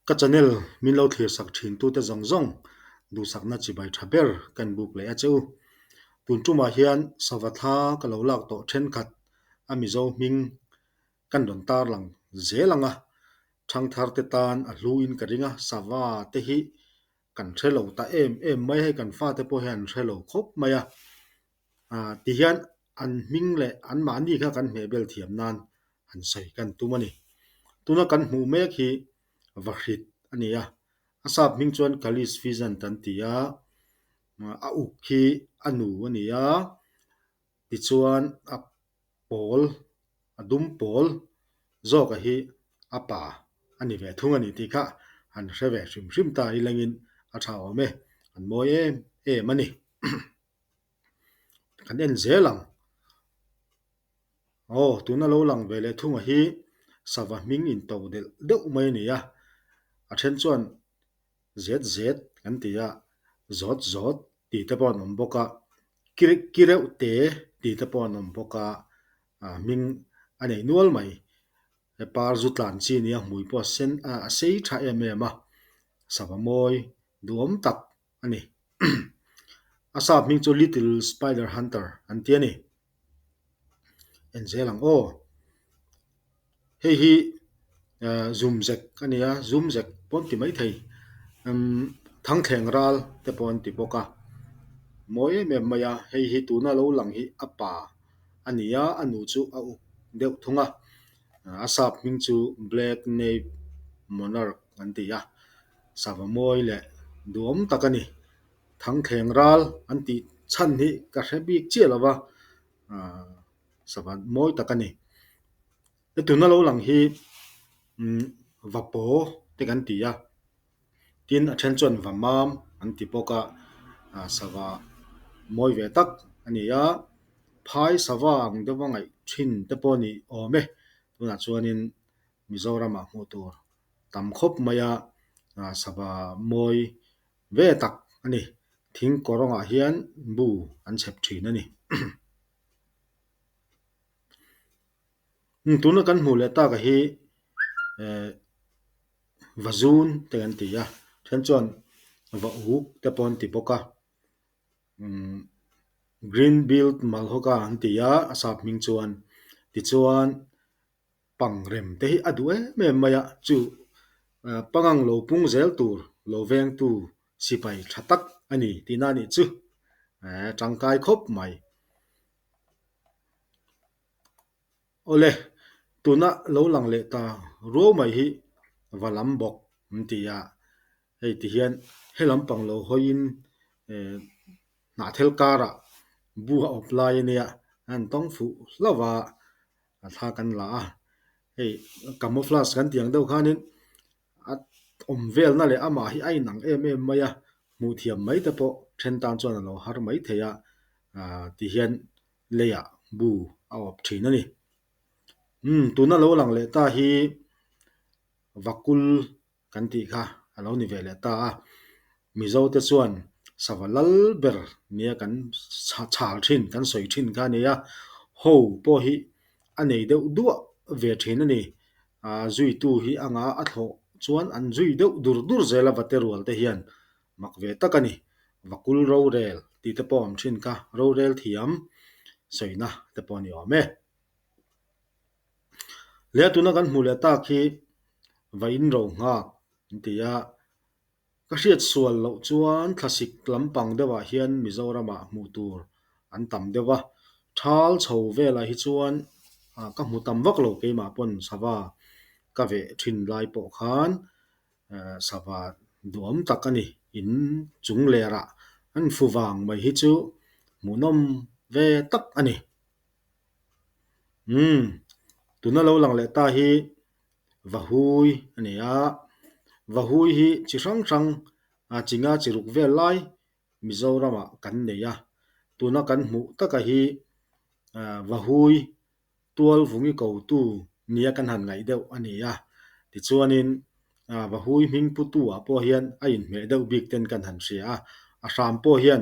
Ka channel min lo thlir sak thin tute zawng zawng duhsakna chibai tha ber kan buk leh a che u. Tun tumah hian sava thla ka lo lak tawh thenkhat a Mizo hming kan rawn tarlang zel ang a, thangthar te tan a hlu in ka ring a, sava te hi kan hre lo ta em em mai a, hei kan fate pawh hian an hre lo khawp mai a, ah tihian an hming leh anmahni kha kan hmehbel thiam nan han sawi kan tum a ni. Tuna kan hmuh mek hi Vahrit a ni a, a sap hming chuan Kalis Pheasant an ti a, a uk hi a nu a ni a, tichuan a pawl a dum pawl zawka hi a pa a ni ve thung a ni tih kha han hre ve hrim hrim ta ilangin a tha awm e, an mawi em em a ni. Kan en zel ang. Aw tuna lo lang ve leh thunga hi sava hming in to delh deuh mai a ni a, a then chuan zet zet kan ti a, zawt zawt tih te pawh an awm bawk a, ki ki reuh te tih te pawh an awm bawk a, ah hming a nei nual mai. He par zu tlan chi nia hmui pawh a sen a sei tha em em a, sava mawi duhawm tak a ni. A sap hming chu Little Spider Hunter an ti a ni. En zel ang aw. Hei hi eh zum zek a ni a, zum zek pawh an ti maithei. Umm thangthleng ral te pawh an ti bawk a, mawi em em mai a. Hei hi tuna lo lang hi a pa a ni a, a nu chu a uk deuh thung a. A sap hming chu Black Nape Monarch an ti a. Sava mawi leh duhawm tak a ni. Thangthleng ral an tih chhan hi ka hre bik chiah lo va, aaa sava mawi tak a ni. He tuna lo lang hi umm va paw te kan ti a, tin a then chuan va mam an ti bawk a, aaa sava mawi ve tak a ni a, phai sava ang deuha ngaih thin te pawh a ni awm e, tunah chuanin Mizoramah hmuh tur tam khawp mai a, sava mawi ve tak a ni. Thing kawrawngah hian bu an chhep thin a ni. Tuna kan hmuh leh taka hi eh va zun te kan ti a, then chuan va uk te pawh an ti bawk a. Umm green billed malhoga an ti a, a sap hming chuan. Tichuan. Pang rem te hi a duh em em mai a, chu pangang lo pung zel tur lo vengtu sipai tha tak a ni tihna a nih chu tangkai khawp mai. Awle, tuna lo lang leh ta ruau mai hi va lam bawk an ti a, hei ti hian he lampang lo hawiin hnahthel karah bu a awp lai a nia, a han tawng fuh hlauh a. A thla kan la a, hei camouflage kan tih ang deuh khanin a awm velna leh amah hi a inang em em mai a, hmuh thiam mai te pawh then tan chuan a lo har mai thei a, ah tihian leiah bu a awp thin a ni. Umm tuna lo lang leh ta hi vakul kan tih kha a lo ni ve leh ta a, Mizo te chuan sava lal ber nia kan chhal thin, kan sawi thin kha a ni a, ho pawh hi a nei deuh duah ve thin a ni. Aa zuitu hi a nga a thlawh chuan an zui deuh dur dur zel a vate rual te hian mak ve tak a ni. Vakul rorel tih te pawh a awm thin kha, rorel thiam sawina te pawh a ni awm e. Leh tuna kan hmuh leh tak hi va in ro nghak an ti a, ka hriat sual loh chuan thlasik lampang deuhah hian Mizoramah hmuh tur an tam deuh a, thal chho velah hi chuan ka hmu tam vak lo keimah pawn sava ka veh thin lai pawh khan sava duhawm tak a ni, in chung lerah an fu vang mai hi chu hmuhnawm ve tak a ni. Umm tuna lo lang leh ta hi Vahui a ni a, Vahui hi chi hrang hrang chi nga chi ruk vel lai Mizoramah kan nei a, tuna kan hmuh taka hi Vahui tual vungi kotu nia kan han ngaih deuh a ni a, tichuanin Vahui hming putu ah pawh hian a inhmeh deuh bik ten kan han hria a, a hram pawh hian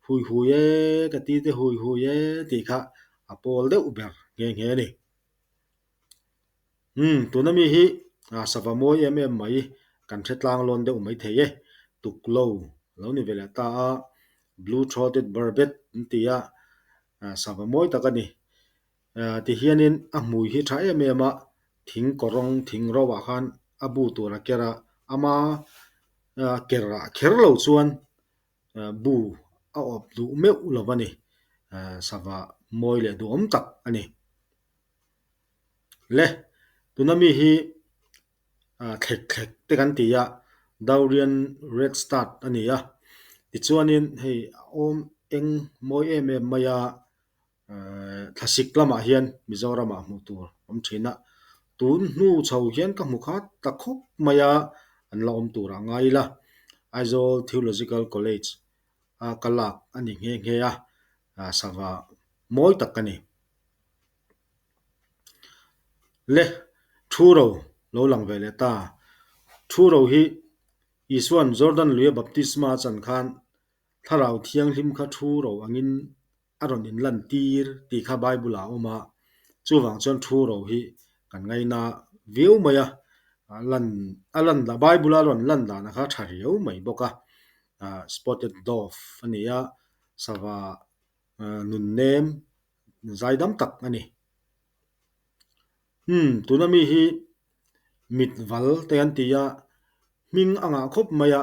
hui hui e ka ti te hui hui e tih kha a pawl deuh ber nghe nghe a ni. Umm tuna mi hi sava mawi em em mai. kan hre tlang lawn deuh mai thei e. Tuklo a lo ni ve leh ta a, Blue throated barbet an ti a, sava mawi tak a ni. Tihianin a hmui hi tha em em a, thing kawrawng thing ro ah khan a bu tur a ker a, ama ker ah kher lo chuan bu a awp duh meuh lo a ni. Sava mawi leh duhawm tak a ni. Le, tuna mi hi thlek thlek te kan ti a, Daurian Red Start a ni a. Tichuanin hei a awm eng mawi em em mai a, thlasik lamah hian Mizoramah hmuh tur awm thin a. Tun hnu chho hian ka hmu khat ta khawp mai a, an la awm turah ngai ila. Aizawl Theological College a ka lak a ni nghe nghe a, sava mawi tak a ni. Le, thu ro lo lang ve leh ta. Thu ro hi Isua'n Jordan luia baptisma a chan khan Thlarau Thianghlim kha thu ro angin a rawn inlantir tih kha Bible-ah a awm a. Chuvang chuan thu ro hi kan ngaina viau mai a, lan a lan Bible-a rawn lan dana kha tha riau mai bawk a. Spotted dove a ni a, sava nunnem Zaidam tak a ni. Umm, tuna mi hi mit val te an ti a, hming a ngah khawp mai a,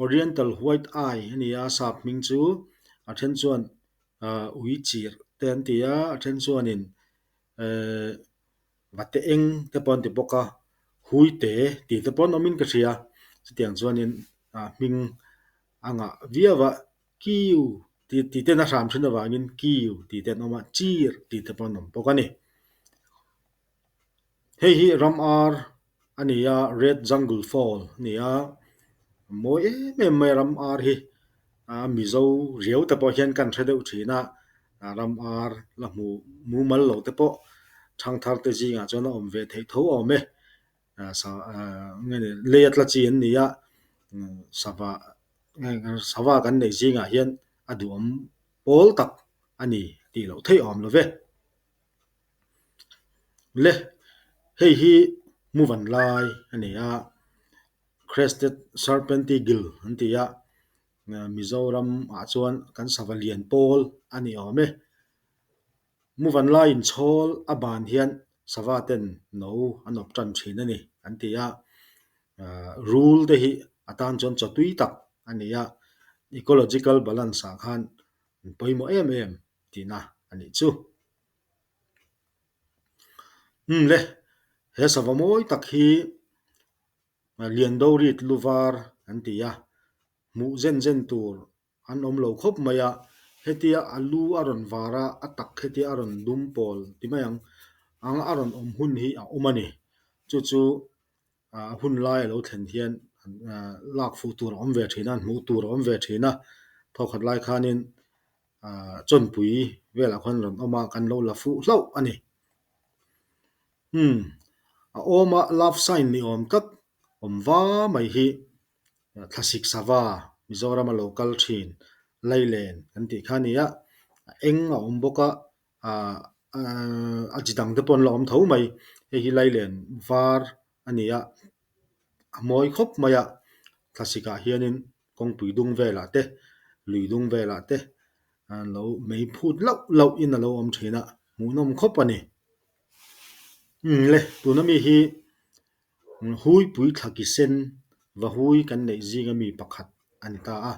Oriental White Eye a ni a, sap hming chu a then chuan ui chirh te an ti a, a then chuanin ehh vate eng te pawh an ti bawk a, hui te tih te pawh an awmin ka hria, chutiang chuanin hming a ngah viau a. Kiu tih tih ten a hram thin avangin kiu tih te an awm a, chir tih te pawh an awm bawk a ni. Hei hi ram ar a ni a, red jungle fowl a ni a, a mawi em em mai a ram ar hi, a Mizo riau te pawh hian kan hre deuh thin a, ram ar la hmu mumal lo te pawh thangthar te zingah chuan a awm ve theih tho awm e, lei a tla chi an ni a, sava Sava kan neih zingah hian a duhawm pawl tak a ni tih loh theih awm lo ve. Le, hei hi muvan lai a ni a, Crested Serpent Eagle an ti a, Mizoram ah chuan kan sava lian pawl a ni awm e. Muvan laiin chhawl a ban hian sava ten no an awp tan thin a ni an ti a. Rul te hi a tan chuan chaw tui tak a ni a, ecological balance ah khan an pawimawh em em tihna a nih chu. Umm le, he sava mawi tak hi Liandorit luvar an ti a, hmuh zen zen tur An awm lo khawp mai a, hetia a lu a rawn var a, a tak hetia a rawn dum pawl ti mai ang ang a rawn awm hun hi a awm a ni. Chu chu a hun lai a lo thlen hian lak fuh tur a awm ve thin a, hmuh tur a awm ve thin a, thawkhat lai khanin chawnpui velah khawn rawn awm a, kan lo la fuh hlauh a ni. Umm, a awm a love sign ni awm tak awm va mai hi. Thlasik sava Mizorama lo kal thin Lailen kan tih kha a ni a, a eng a awm bawk a, a chi dang te pawh an la awm tho mai. Hei hi Lailen var a ni a, a mawi khawp mai a, thlasik ah hianin kawngpui dung velah te, lui dung velah te an lo mei phut lauh lauh in a lo awm thin a, hmuhnawm khawp a ni. Umm le, tuna mi hi Huipui thlaki sen va hui kan neih zinga mi pakhat a ni ta a.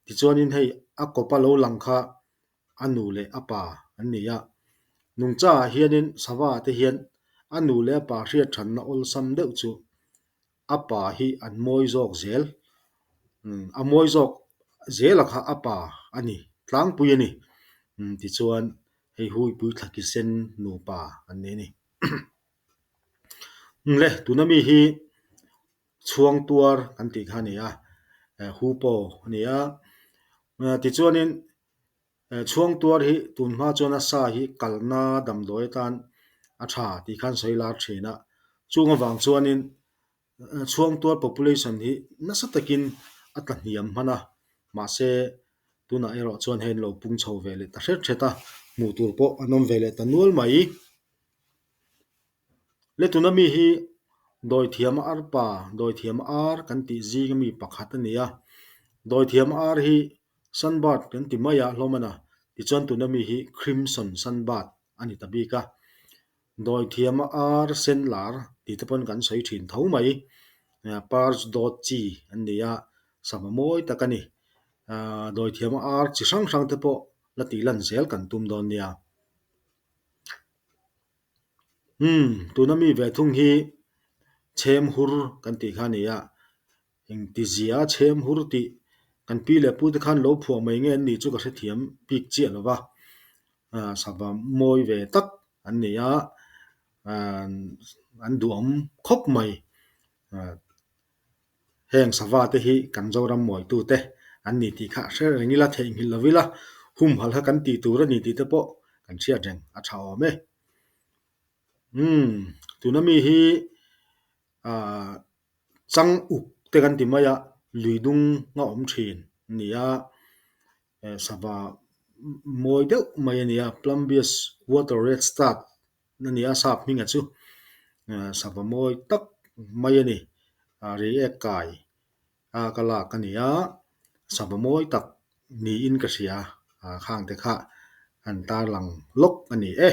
Tichuanin hei a kawpa lo lang kha a nu leh a pa an ni a. Nungchaah hianin sava te hian a nu leh a pa hriat thanna awlsam deuh chu a pa hi an mawi zawk zel. A mawi zawk zela kha a pa a ni tlangpui a ni. Tichuan hei huipui thlaki sen nupa an ni a ni. Le, tuna mi hi chhuang tuar kan tih kha a ni a, hupo a ni a. Tichuanin chhuang tuar hi tun hma chuan a sa hi kalna damdawi atan a tha tih khan sawi lar thin a. Chung avang chuanin chhuang tuar population hi nasa takin a tla hniam hman a, mahse tunah erawh chuan hei an lo pung chho ve leh ta hret hret a, hmuh tur pawh an awm ve leh ta nual mai. Le tuna mi hi Dawithiama arpa, dawithiama ar kan tih zing ami pakhat a ni a. Dawithiama ar hi sunbird kan ti mai a hlawm a na. Tichuan tuna mi hi crimson sunbird a ni ta bik a. Dawithiama ar sen lar tih te pawn kan sawi thin tho mai. Parch dawt chi an ni a, sava mawi tak a ni. Dawithiama ar chi hrang hrang te pawh la tih lan zel kan tum dawn nia. Umm, tuna mi ve thung hi chhem hur kan tih kha a ni a, engtizia chhem hur tih kan pi leh pu te khan lo phuah mai nge an nih chu ka hrethiam bik chiah lo va, sava mawi ve tak an ni a, an duhawm khawp mai. Heng sava te hi kan Zoram mawitu te an ni tih kha hre reng ila, theihnghilh lo ila, humhalh kha kan tih tur a ni tih te pawh kan hriat reng a tha awm e. Umm, tuna mi hi ah chang uk te kan ti mai a, lui dung a awm thin a ni a, sava mawi deuh mai a ni a, Plumbeous water redstart a ni a, sap hminga chu sava mawi tak mai a ni. Reiek kai a ka lak a ni a, sava mawi tak niin ka hria khang te kha an tarlang lawk a ni e.